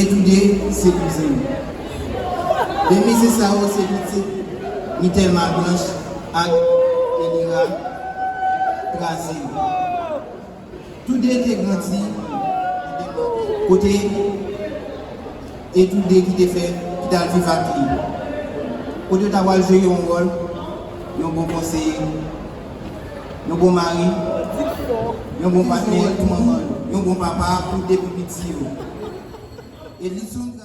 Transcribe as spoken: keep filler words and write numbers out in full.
E toude se kouzen. De mesye sa yo se pitit Mithel Malblanche ak Elira Trazil. Toude te grandi kote e toude ki te fè ki t al viv ak li. Kote yo ta pral jwe yon wòl, yon bon konseye, yon bon mari, yon bon patnè, yon bon papa pou de pi piti yo. Edlison